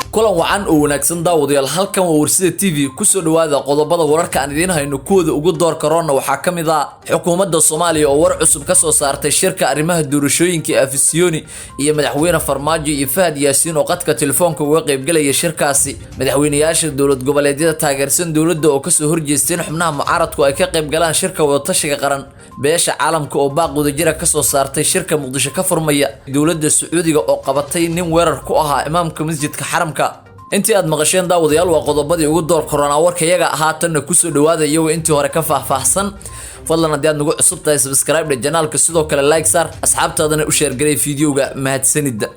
Kulan wacan oo wanaagsan, daawadayaal. Halkan waa Warsida TV. Kusoo dhawaada qodobada wararka aan idiin hayno. Kuwooda ugu door karoonna waxaa ka mid ah xukuumadda Soomaaliya oo war cusub ka soo saartay shirka arrimaha doorashooyinka ee Afisiyoni, iyo madaxweyne Farmaajo iyo Fahad Yaasiin oo qadka telefoonka uga qaybgalaya shirkaasi. Madaxweynayaasha dowlad goboleedyada taageersan dowladda oo kasoo horjeesteen xubnaha mucaaradku ay ka qaybgalaan shirka wadatashiga qaran. Beesha caalamka oo baaq wadajira kasoo saartay shirka Muqdisho ka furmaya. Dowladda Sacuudiga oo qabatay nin weerar ku ahaa imaamka masjidka Xaramka. Intii aad maqasheen, daawadayaal, waa qodobadii ugu door koronaa warkayaga. Haatanna kusoo dhawaada iyagoo intii hore ka faahfaahsan. Fadlan, haddii aad nagu cusub tahay, subscribe dhe channelka, sidoo kale like saar, asxaabtaadana u share garay videoga. Mahadsanida.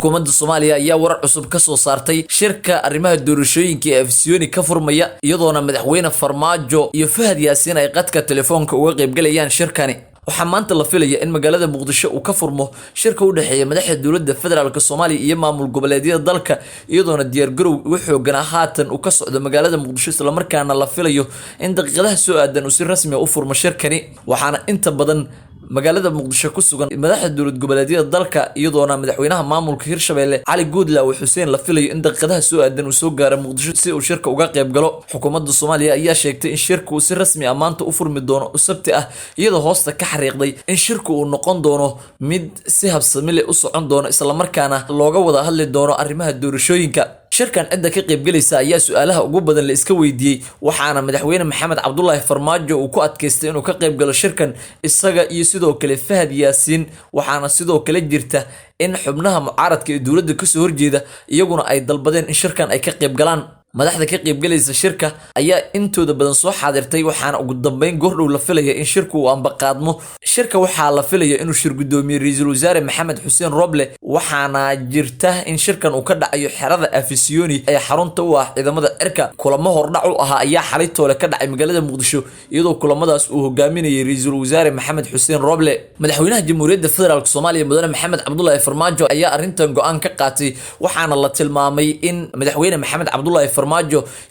Xukuumadda Soomaaliya ayaa warar cusub ka soo saartay shirka arrimaha doorashooyinka ee Afisiyoni ka furmaya, iyadoona madaxweyne Farmaajo iyo Fahad Yaasiin ay qadka telefoonka uga qaybgalayaan shirkani. Waxaa maanta la filaya in magaalada Muqdisho uu ka furmo shirka u dhexeeya madaxda dowladda federaalk Soomaaliya iyo maamul goboleedyada dalka, iyadoona diyaargarow ugu xooganaa haatan uu ka socdo magaalada Muqdisho, islamarkaana la filayo in daqiiqadaha soo aadan uu si rasmi ah u furmo shirkani. Waxaana inta badan magaalada Muqdisho ku sugan madaxda dowlad goboleedyada dalka, iyadoona madaxweynaha maamulka Hirshabelle Cali Guudlaawe Xuseen la filayo in daqiiqadaha soo aadan uu soo gaaro Muqdisho si uu shirka uga qayb galo. Xukuumadda Soomaaliya ayaa sheegtay in shirka uu si rasmi ah maanta u furmi doono oo Sabti ah, iyadoo hoosta ka xariiqday in shirku uu noqon doono mid si habsami leh u socon doono, islamarkaana looga wada hadli doono arrimaha doorashooyinka. Shirkan cidda ka qaybgalaysa ayaa su-aalaha ugu badan la iska weydiiyey, waxaana madaxweyne Maxamed Cabdulaahi Farmaajo uu ku adkaystay inuu ka qayb galo shirkan, isaga iyo sidoo kale Fahad Yaasiin. Waxaana sidoo kale jirta in xubnaha mucaaradka ee dowladda kasoo horjeeda iyaguna ay dalbadeen in shirkan ay ka qayb galaan. Madaxda ka qaybgalaysa shirka ayaa intooda badan soo xaadirtay, waxaana ugu dambeyn goordhow la filaya in shirku uu ambaqaadmo. Shirka waxaa la filaya inuu shir gudoomiye ra-iisul wasaare Maxamed Xuseen Roble, waxaana jirta in shirkan uu ka dhacayo xerada Afisiyoni ee xarunta u ah ciidamada cirka. Kulamo hordhac u ahaa ayaa xalay toole ka dhacay magaalada Muqdisho, iyadoo kulamadaas uu hogaaminayay ra-iisul wasaare Maxamed Xuseen Roble. Madaxweynaha Jamhuuriyadda Federaalk Soomaaliya, mudane Maxamed Cabdulaahi Farmaajo, ayaa arrintan go-aan ka qaatay, waxaana la tilmaamay in madaxweyne Maxamed Cabdulaahi Farmaajo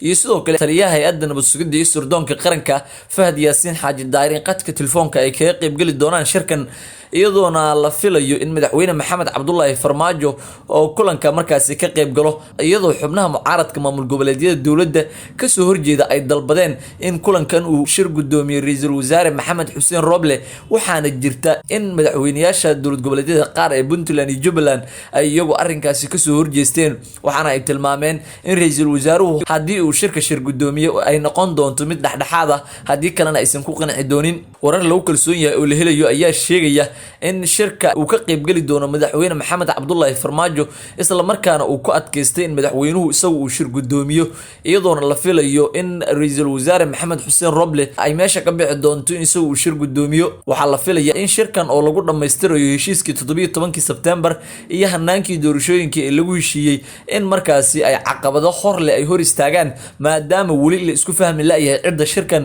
iyo sidoo kale taliyaha hay-adda nabad sugidda iyo sirdoonka qaranka Fahad Yaasiin Xaaji Daarin qadka telefoonka ay kaga qaybgeli doonaan shirkan, iyadoona la filayo in madaxweyne Maxamed Cabdulaahi Farmaajo oo kulanka markaasi ka qayb galo, iyadoo xubnaha mucaaradka maamul goboleedyada dowladda kasoo horjeeda ay dalbadeen in kulankan uu shir gudoomiye ra-iisul wasaare Maxamed Xuseen Roble. Waxaana jirta in madaxweynayaasha dowlad goboleedyada qaar ee Puntland iyo Jubbaland ay iyagu arrinkaasi kasoo horjeesteen, waxaana ay tilmaameen in ra-iisul wasaaruhu haddii uu shirka shir gudoomiye ay noqon doonto mid dhexdhexaad ah, haddii kalena aysan ku qanci doonin. Warar lagu kalsoon yahay oo la helayo ayaa sheegaya in shirka uu ka qaybgeli doono madaxweyne Maxamed Cabdulaahi Farmaajo, islamarkaana uu ku adkaystay in madaxweynuhu isagu uu shir gudoomiyo, iyadoona la filayo in ra-iisul wasaare Maxamed Xuseen Roble ay meesha ka bixi doonto in isagu uu shir gudoomiyo. Waxaa la filaya in shirkan oo lagu dhammaystirayo heshiiskii 17-kii Sebtembar iyo hanaankii doorashooyinka ee lagu heshiiyey in markaasi ay caqabado hor leh ay hor istaagaan, maadaama weli la isku fahmi la-yahay cidda shirkan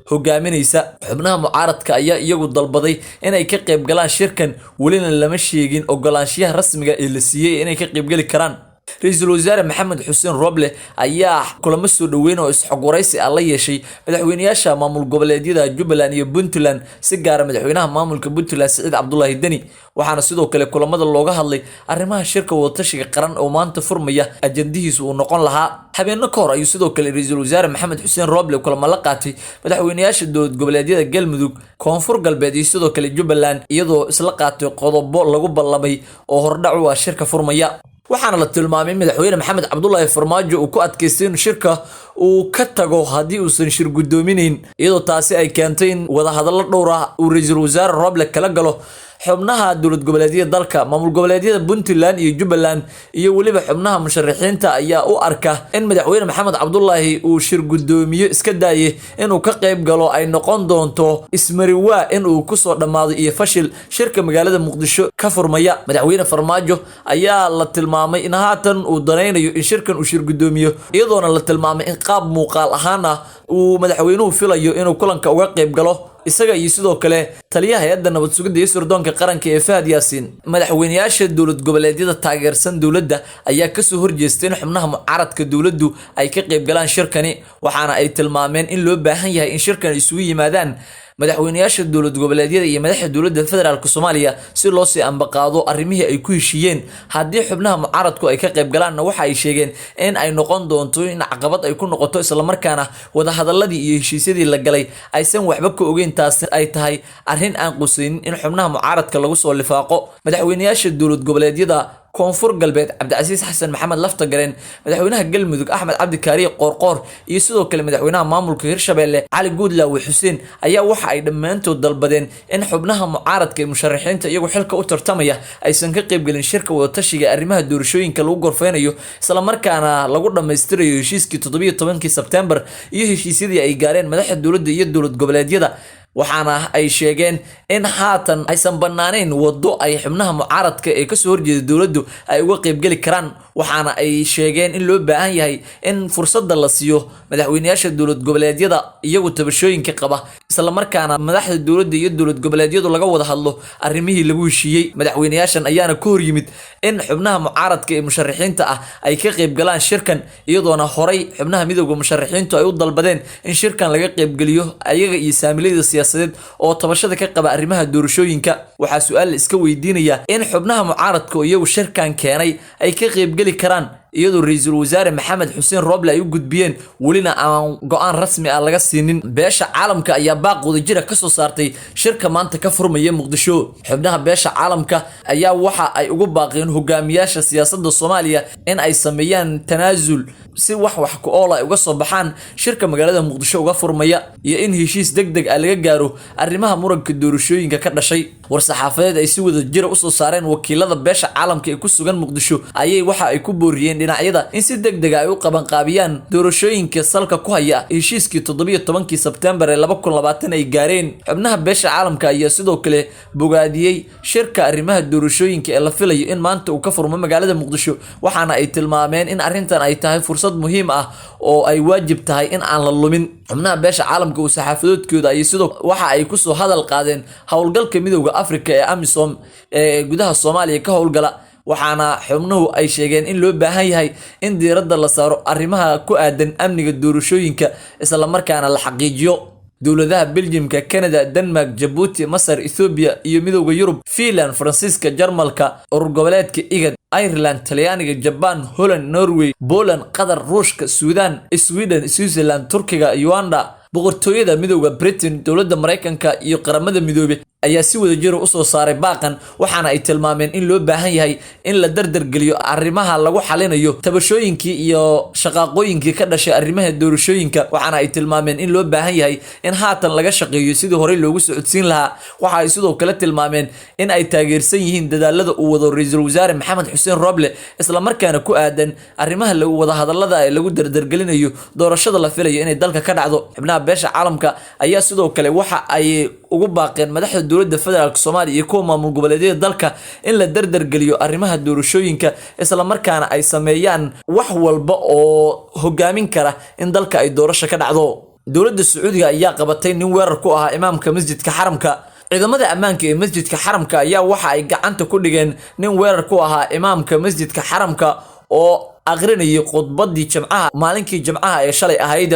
hogaaminaysa. Xubnaha mucaaradka ayaa iyagu dalbaday inay ka qayb galaan shirkan, welina lama sheegin ogolaanshiyaha rasmiga ee la siiyey inay ka qaybgeli karaan. Ra-iisul wasaare Maxamed Xuseen Roble ayaa kulamo soo dhoweyn oo isxog waraysi ah la yeeshay madaxweynayaasha maamul goboleedyada Jubbaland iyo Puntland, si gaara madaxweynaha maamulka Puntland Siciid Cabdulaahi Deni. Waxaana sidoo kale kulamada looga hadlay arrimaha shirka wadatashiga qaran oo maanta furmaya ajandihiisu uu noqon lahaa. Habeenno ka hor ayuu sidoo kale ra-iisul wasaare Maxamed Xuseen Roble kulamo la qaatay madaxweynayaasha dowlad goboleedyada Galmudug, Koonfur Galbeed iyo sidoo kale Jubbaland, iyadoo isla qaatay qodobo lagu ballamay oo hordhac u ah shirka furmaya. Waxaana la tilmaamay in madaxweyne Maxamed Cabdulaahi Farmaajo uu ku adkaystay in shirka uu ka tago haddii uusan shir guddoominayn, iyadoo taasi ay keentay in wadahadallo dhowr ah uu ra-iisul wasaare Roble kala galo xubnaha dowlad goboleedyada dalka. Maamul goboleedyada Puntland iyo Jubbaland iyo weliba xubnaha musharaxiinta ayaa u arka in madaxweyne Maxamed Cabdulaahi uu shir guddoomiye iska daaye, inuu ka qayb galo ay noqon doonto ismariwaa in uu kusoo dhammaado iyo fashil shirka magaalada Muqdisho ka furmaya. Madaxweyne Farmaajo ayaa la tilmaamay in haatan uu danaynayo in shirkan uu shir guddoomiyo, iyadoona la tilmaamay in qaab muuqaal ahaan ah uu madaxweynuhu filayo inuu kulanka uga qayb galo, isaga iyo sidoo kale taliyaha hay-adda nabad sugidda iyo sirdoonka qaranka ee Fahad Yaasiin. Madaxweynayaasha dowlad goboleedyada taageersan dowladda ayaa kasoo horjeestay in xubnaha mucaaradka dowladdu ay ka qayb galaan shirkani, waxaana ay tilmaameen in loo baahan yahay in shirkan isugu yimaadaan Madaxweynayaasha dowlad goboleedyada iyo madaxda dowladda federaalk Soomaaliya si loo sii ambaqaado arrimihii ay ku heshiiyeen. Haddii xubnaha mucaaradku ay ka qayb galaanna, waxa ay sheegeen in ay noqon doonto in caqabad ay ku noqoto, islamarkaana wadahadaladii iyo heshiisyadii la galay aysan waxba ka ogeyn. Taasi ay tahay arrin aan qusaynin in xubnaha mucaaradka lagu soo lifaaqo. Madaxweynayaasha dowlad goboleedyada Koonfur Galbeed Cabdicasiis Xasan Maxamed Laftagareen, madaxweynaha Galmudug Axmed Cabdi Kaariye Qoorqoor iyo sidoo kale madaxweynaha maamulka Hirshabelle Cali Guudlaawe Xuseen ayaa waxa ay dhammaantood dalbadeen in xubnaha mucaaradka ee musharaxiinta iyagu xilka u tartamaya aysan ka qaybgelin shirka wadatashiga arrimaha doorashooyinka lagu gorfeynayo, islamarkaana lagu dhammaystirayo heshiiskii 17-kii Sebtembar iyo heshiisyadii ay gaareen madaxda dowladda iyo dowlad goboleedyada. Waxaana ay sheegeen in haatan aysan banaaneyn waddo ay xubnaha mucaaradka ee kasoo horjeeda dowladdu ay uga qaybgeli karaan. Waxaana ay sheegeen in loo baahan yahay in fursadda la siiyo madaxweynayaasha dowlad goboleedyada iyagu tabashooyinka qaba, islamarkaana madaxda dowladda iyo dowlad goboleedyadu laga wada hadlo arrimihii lagu heshiiyey. Madaxweynayaashan ayaana ka horyimid in xubnaha mucaaradka ee musharaxiinta ah ay ka qaybgalaan shirkan, iyadoona horay xubnaha midowda musharaxiintu ay u dalbadeen in shirkan laga qaybgeliyo ayaga iyo saamilayda siyaasadeed oo tabashada ka qaba arrimaha doorashooyinka. Waxaa su-aal la iska weydiinaya in xubnaha mucaaradka oo iyagu shirkan keenay ay ka qaybgeli karaan, iyadoo ra-iisul wasaare Maxamed Xuseen Rooble ay u gudbiyeen, welina aan go-aan rasmi ah laga siinin. Beesha caalamka ayaa baaq wadajira kasoo saartay shirka maanta ka furmaya Muqdisho. Xubnaha beesha caalamka ayaa waxa ay ugu baaqeen hogaamiyaasha siyaasadda Soomaaliya in ay sameeyaan tanaasul si wax ku ool ay uga soo baxaan shirka magaalada Muqdisho uga furmaya, iyo in heshiis deg deg ah laga gaaro arrimaha muranka doorashooyinka ka dhashay. War-saxaafadeed ay si wada jira usoo saareen wakiilada beesha caalamka ee ku sugan Muqdisho ayay waxa ay ku booriyeen dhinacyada in si deg deg ay u qabanqaabiyaan doorashooyinka salka ku haya heshiiskii 17-kii Sebtembar ee 2020 ay gaareen. Xubnaha beesha caalamka ayaa sidoo kale bogaadiyey shirka arrimaha doorashooyinka ee la filayo in maanta uu ka furmo magaalada Muqdisho, waxaana ay tilmaameen in arrintan ay tahay fursad muhiim ah oo ay waajib tahay in aan la lumin. Xubnaha beesha caalamka uu saxaafadoodkooda ay sidoo waxa ay kusoo hadal qaadeen howlgalka Midowda Afrika ee AMISOM ee gudaha Soomaaliya ka howlgala, waxaana xubnuhu ay sheegeen in loo baahan yahay in diiradda la saaro arrimaha ku aadan amniga doorashooyinka, islamarkaana la xaqiijiyo. Dowladaha Beljimka, Canada, Denmark, Jabuuti, Masar, Ethoobiya iyo Midowda Yurub, Finland, Faransiiska, Jarmalka, urur goboleedka IGAD, Ireland, Talyaaniga, Jaban, Holland, Norway, Poland, Qatar, Ruushka, Suudan, Sweden, Switzerland, Turkiga, Uganda, Boqortooyada Midowda Britain, dowladda Mareykanka iyo Qaramada Midoobey ayaa si wada jira usoo saaray baaqan, waxaana ay tilmaameen in loo baahan yahay in la dardargeliyo arrimaha lagu xalinayo tabashooyinkii iyo shaqaaqooyinkii ka dhashay arrimaha doorashooyinka. Waxaana ay tilmaameen in loo baahan yahay in haatan laga shaqeeyo sidii horey loogu socodsiin lahaa. Waxa ay sidoo kale tilmaameen in ay taageersan yihiin dadaalada uu wado ra-iisul wasaare Maxamed Xuseen Roble, islamarkaana ku aadan arrimaha wadahadalada ee lagu dardargelinayo doorashada la filayo inay dalka ka dhacdo. Xubnaha beesha caalamka ayaa sidoo kale waxa ay ugu baaqeen madaxda dowladda federaalk Soomaaliya iyo kuwa maamul goboleedyada dalka in la dardargeliyo arrimaha doorashooyinka, islamarkaana ay sameeyaan wax walba oo hogaamin kara in dalka ay doorasho ka dhacdo. Dowladda Sacuudiga ayaa qabatay nin weerar ku ahaa imaamka masjidka Xaramka. Ciidamada ammaanka ee masjidka Xaramka ayaa waxa ay gacanta ku dhigeen nin weerar ku ahaa imaamka masjidka Xaramka oo aqrinayay khudbadii Jimcaha maalinkii Jimcaha ee shalay ahayd.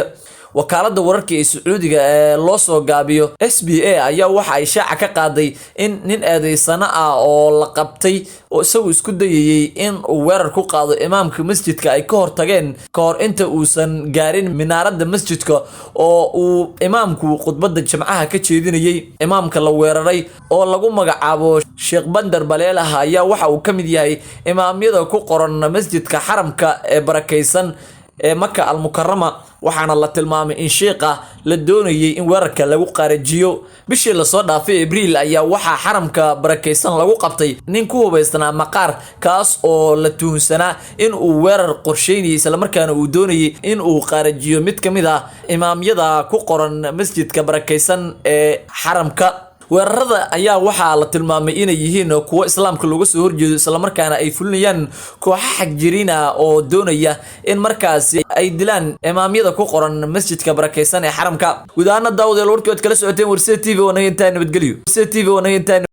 Wakaaladda wararka ee Sacuudiga ee loo soo gaabiyo SBA ayaa waxa ay shaaca ka qaaday in nin eedeysano ah oo la qabtay oo isagu isku dayayay in uu weerar ku qaado imaamka masjidka ay ka hortageen ka hor inta uusan gaarin minaaradda masjidka oo uu imaamku khudbadda Jimcaha ka jeedinayay. Imaamka la weeraray oo lagu magacaabo Sheekh Bandar Baleelah ayaa waxa uu ka mid yahay imaamyada ku qoran masjidka Xaramka ee barakaysan ee Maka Almukarama, waxaana la tilmaamay in sheikha la doonayay in weerarka lagu qaarajiyo. Bishii lasoo dhaafay Abriil ayaa waxaa Xaramka barakaysan lagu qabtay nin ku hubaysnaa maqaar, kaas oo la tuhunsanaa in uu weerar qorsheynayay, islamarkaana uu doonayay in uu qaarajiyo mid ka mid ah imaamyada ku qoran masjidka barakaysan ee Xaramka. Weerarada ayaa waxaa la tilmaamay inay yihiin kuwo islaamka looga soo horjeedo, islamarkaana ay fulinayaan kooxo xagjiriin ah oo doonaya in markaasi ay dilaan imaamyada ku qoran masjidka barakaysan ee Xaramka. Guud ahaana, daawadayaal, warkii ood kala socoteen Warsida TV oo naga intaa. Nabadgelyo. Warsida TV oo naga intaa.